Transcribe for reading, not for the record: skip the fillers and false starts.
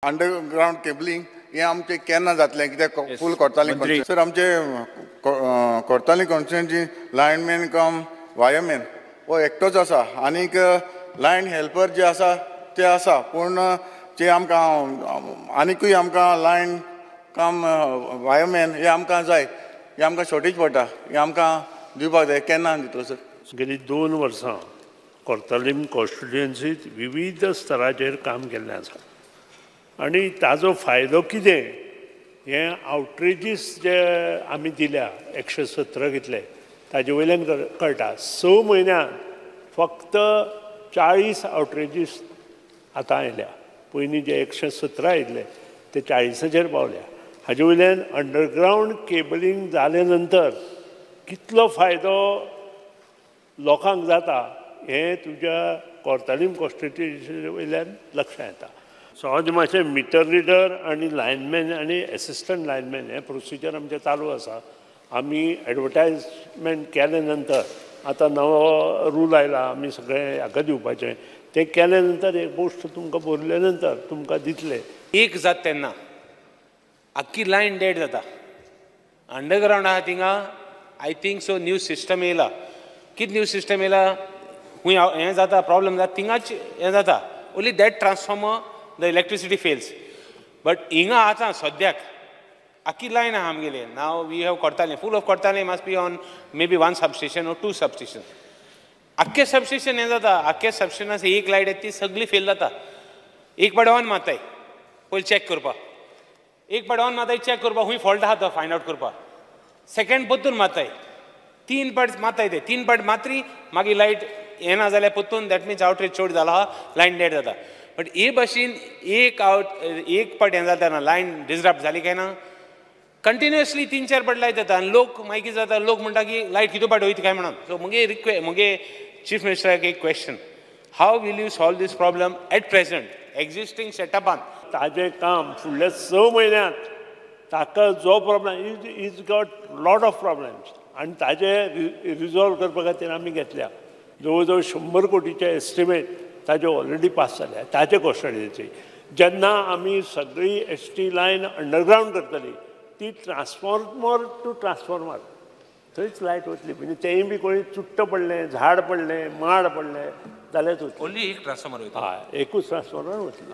Underground cabling हें आमचें केन्ना जातलें कित्याक फूल कोरतालीं सर आमचे कोरतालीं कॉन्स्टिट्युएन्सी लायनमॅन कम वायरमॅन हो एकटोच आसा आनीक लायन हेल्पर जे आसा ते आसा पूण जे आमकां आनिकूय आमकां लायन कम वायरमॅन हे आमकां जाय हे आमकां शॉर्टेज पडटा हे आमकां दिवपाक जाय केन्ना दितलो सर. गेली 2 वर्सां कोर्तालीम कॉन्स्टिट्युएन्सीत विविध स्तराचेर काम केल्लें आसा आनी ताजो फायदो कितें हें आवटरीजीस जे आमी दिल्या 117 घेतले ताजे वयल्यान कळटा. 6 म्हयन्यांत फक्त 40 आवटरीजीस आतां आयल्या, पयलीं जे 117 आयिल्ले ते 40चेर पावल्या. हाजे वयल्यान अंडरग्रावंड केबलिंग जाले नंतर कितलो फायदो लोकांक जाता हें तुज्या कोर्तालीम कॉन्स्टिट्युएन्सी वयल्यान लक्षांत येता. सहज मातशें मिटर रिडर आनी लायनमॅन आनी एसिस्टंट लायनमॅन हें प्रोसिजर आमचें चालू आसा. आमी एडवर्टायजमेंट केले नंतर आतां नवो रूल आयला आमी सगळें हाका दिवपाचें तें केले नंतर एक पोस्ट तुमकां बरयले नंतर तुमकां दितले. एक जाता तेन्ना आख्खी लायन डेड जाता. अंडरग्रावंड आहा थिंगा I think so new system येयला. कितें न्यू सिस्टम येयला खूंय हें जाता प्रॉब्लम जाता थिंगाच हें जाता only that transformer the electricity fails. But हिंगा आतां सद्याक आख्खी लायन आहा आमगेले. Now we have Cortalim full of Cortalim must be on may be 1 substation or 2 substation. आख्खे सबस्टेशन हें जाता आख्खे सबस्टेशन एक लायट येता ती सगळी फेल जाता. एक पाट ऑन मारताय पयलीं चॅक करपाक, एक पाट ऑन मारताय चॅक करपाक खूंय फॉल्ट आहा तो फायंड आवट करपाक, सेकंड परतून मारताय, 3 पाट मारताय ते 3 पाट मातरी मागीर लायट येना जाल्यार परतून that means outrage चड जाला आहा लायन डेड जाता. बट हे भाशेन एक आवट एक पाट हें जाता ना लायन डिसरप्ट जाली काय ना कंटिन्युअसली 3-4 पाट लायट जाता आनी लोक मागीर कितें जाता लोक म्हणटा की लायट कितू पाट वयता काय म्हणून. सो मुगे रिक्वे मुगे चीफ मिनिस्टराक एक question, how will you solve this problem at present existing सेटअपान? ताजें काम फुडल्या 6 म्हयन्यांत ताका जो problem is got lot of problems आनी ताजे रिजॉल्व करपा खातीर आमी घेतल्या जवळ जवळ 100 कोटीचे एस्टिमेट ताजे ऑलरेडी पास जाल्या ताजे कॉन्स्टिट्युएन्सी. जेन्ना आमी सगळी एस टी लायन अंडरग्रावंड करतली ती ट्रान्सफॉर्मर टू ट्रान्सफॉर्मर थंयच लायट वतली. म्हणजे तेंय बी कोणी चुट्ट पडलें झाड पडलें माड पडलें जाल्यार ओन्ली एक ट्रान्सफॉर्मर वयता. हय एकूच ट्रान्सफॉर्मर वतली.